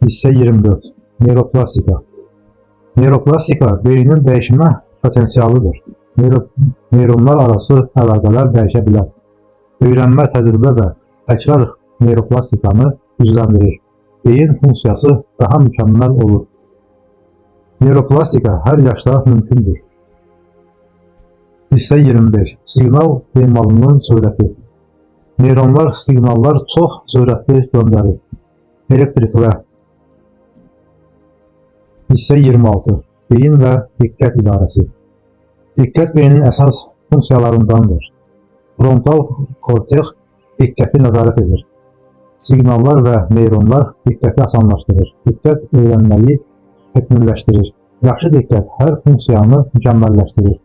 Hissə 24. Neyroplastika. Neyroplastika beynin dəyişmə potensialıdır. Neyronlar arası əlaqələr dəyişə bilər. Öyrənmə, təcrübə və təkrar neyroplastikanı gücləndirir. Beyin funksiyası daha mükəmməl olur. Neyroplastika hər yaşda mümkündür. Hissə 25. Siqnal emalının sürəti. Neyronlar siqnallar çox sürətli göndərir. Elektrik və Hissə 26. Beyin və diqqət idarəsi. Diqqət beynin əsas funksiyalarındandır. Frontal korteks diqqəti nəzarət edir. Siqnallar və neyronlar diqqəti asanlaşdırır. Diqqət öyrənməyi təkmilləşdirir. Yaxşı diqqət hər funksiyanı mükəmməlləşdirir.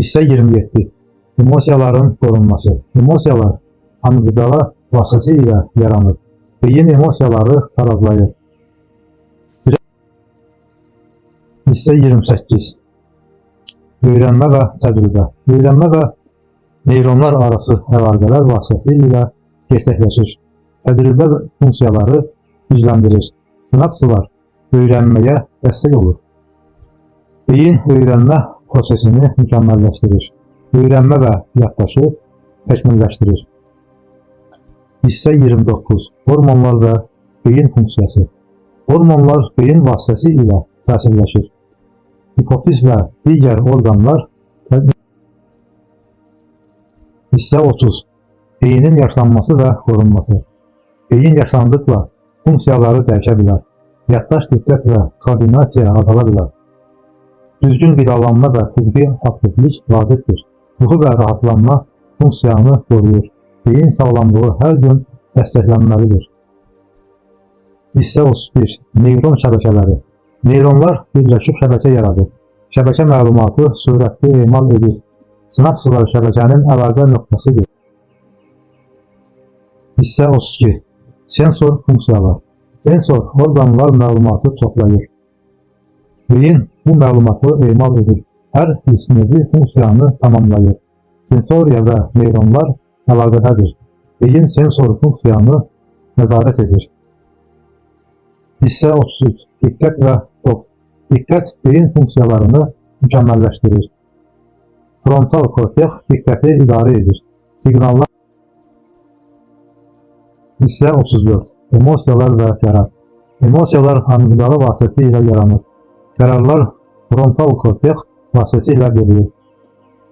Hissə 27. Emosiyaların qorunması. Emosiyalar amigdala vasitəsilə yaranır. Beyin emosiyaları tarazlayır. Stres. Hissə 28. Öyrənmə və təcrübə. Öyrənmə və neyronlar arası əlaqələr vasitəsilə gerçəkləşir. Təcrübə funksiyaları gücləndirir. Sinapslar öyrənməyə dəstək olur. Beyin öyrənmə prosesini mükəmməlləşdirir. Öyrənmə və yaddaşı təkmilləşdirir. Hissə 29. Hormonlar və beyin funksiyası. Hormonlar beyin vasitəsilə təsirləşir. Hipofiz və digər orqanlar. Hissə 30. Beynin yaşlanması və qorunması. Beyin yaşlandıqca funksiyaları dəyişə bilər. Yaddaş, diqqət və koordinasiya azala bilər. Düzgün qidalanma və fiziki aktivlik vacibdir. Yuxu və rahatlanma funksiyanı qoruyur. Beyin sağlamlığı hər gün dəstəklənməlidir. Hissə 31. Neyron şəbəkələri. Neyronlar birləşib şəbəkə yaradır. Şəbəkə məlumatı sürətli emal edir. Sinapslar şəbəkənin əlaqə nöqtəsidir. Hissə 32. Sensor funksiyalar. Sensor orqanlar məlumatı toplayır. Beyin bu məlumatı emal edir. Hər hiss növü funksiyanı tamamlayır. Sensoriya və neyronlar əlaqədədir. Beyin sensor funksiyanı nəzarət edir. Hissə 33. Diqqət və fokus. Diqqət beyin funksiyalarını mükəmməlləşdirir. Frontal korteks diqqəti idarə edir. Siqnallar. Hissə 34. Emosiyalar və qərar. Emosiyalar amigdala vasitəsilə yaranır. Qərarlar frontal korteks vasitəsilə verilir.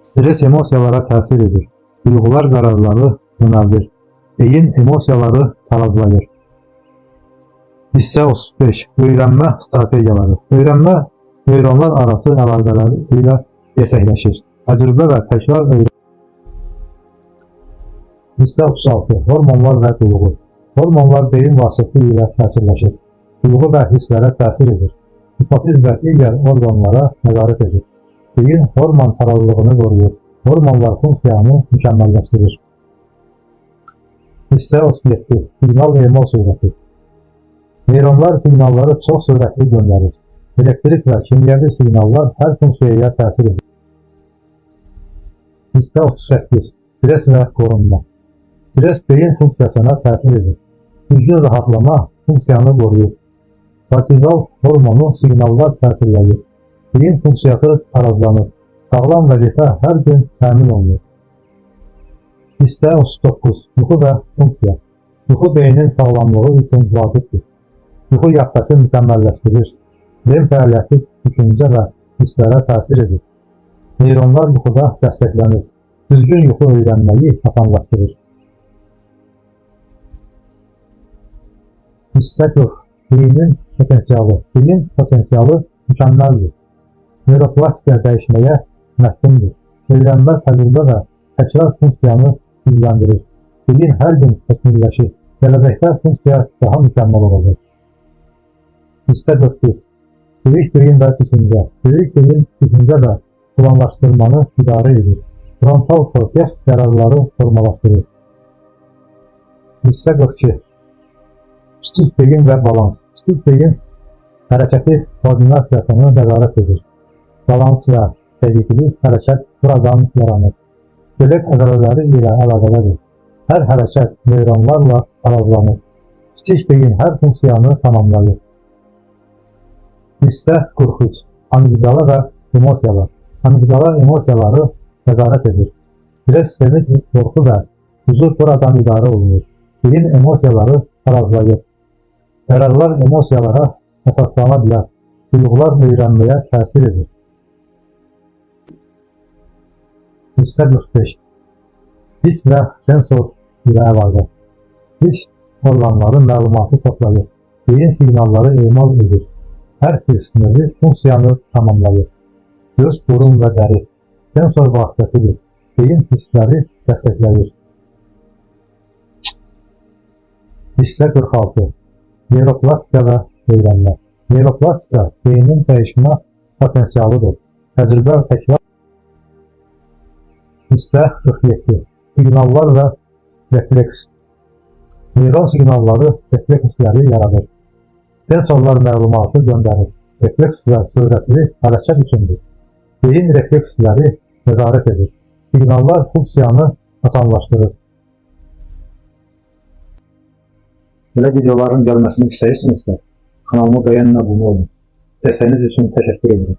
Stres emosiyalara təsir edir. Duyğular qərarları yönəldir. Beyin emosiyaları tarazlayır. Hissə 35. Öyrənmə strategiyaları. Öyrənmə neyronlar arası əlaqələri ilə gerçəkləşir. Təcrübə və təkrar öyrənmə. Hissə 36. Hormonlar və duyğu. Hormonlar beyin vasitəsilə təsirləşir. Duyğu və hisslərə təsir edir. Hipofiz və digər orqanlara nəzarət edir. Beyin hormon tarazlığını qoruyur. Hormonlar funksiyanı mükəmməlləşdirir. Hissə 37. Siqnal emal sürəti. Neyronlar siqnalları çox sürətli göndərir. Elektrik və kimyəvi siqnallar hər funksiyaya təsir edir. Hissə 38. Stres və qorunma. Stres beyin funksiyasına təsir edir. Düzgün rahatlama funksiyanı qoruyur. Kortizol hormonu siqnallar təsirləyir. Beyin funksiyası tarazlanır. Sağlam vəzifə hər gün təmin olunur. Hissə 39. Yuxu və funksiya. Yuxu beynin sağlamlığı üçün vacibdir. Yuxu yaddaşı mükəmməlləşdirir. REM fəaliyyəti düşüncə və hisslərə təsir edir. Neyronlar yuxuda dəstəklənir. Düzgün yuxu öyrənməyi asanlaşdırır. Hissə 40. Beynin potensialı. Beyin potensialı mükəmməldir. Neyroplastika dəyişməyə məhkumdur. Öyrənmə, təcrübə və təkrar funksiyanı gücləndirir. Beyin hər gün təkmilləşir. Gələcəkdə funksiya daha mükəmməl olacaq. Hissə 41. Böyük beyin və düşüncə. Böyük beyin düşüncə və planlaşdırmanı idarə edir. Frontal korteks qərarları formalaşdırır. Hissə 42. Kiçik beyin və balans. Kiçik beyin hərəkəti koordinasiyasını nəzarət edir. Balans və dəqiqlik hərəkət buradan yaranır. Skelet əzələləri ilə əlaqədədir. Hər hərəkət neyronlarla tarazlanır. Kiçik beyin hər funksiyanı tamamlayır. Hissə 43. Amigdala və emosiyalar. Amigdala emosiyaları nəzarət edir. Stres, sevinç, qorxu və huzur buradan idarə olunur. Beyin emosiyaları tarazlayır. Qərarlar emosiyalara əsaslana bilər. Duyğular öyrənməyə təsir edir. Hissə 45. His və sensor ilə əlaqə. His orqanları məlumatı toplayır. Beyin siqnalları emal edir. Hər his növü funksiyanı tamamlayır. Göz, burun və dəri sensor vasitəsidir. Beyin hissləri dəstəkləyir. Hissə 46. Neyroplastika və öyrənmə. Neyroplastika beynin dəyişmə potensialıdır. Təcrübə və təkrar. Hissə 47. Siqnallar və refleks. Neyron siqnalları refleksləri yaradır. Sensorlar məlumatı göndərir. Refleks və sürətli hərəkət üçündür. Beyin refleksləri nəzarət edir. Siqnallar funksiyanı asanlaşdırır. Belə videoların gəlməsini istəyirsinizsə, kanalımı bəyənin, abunə olun. Dəstəyiniz üçün təşəkkür edirəm.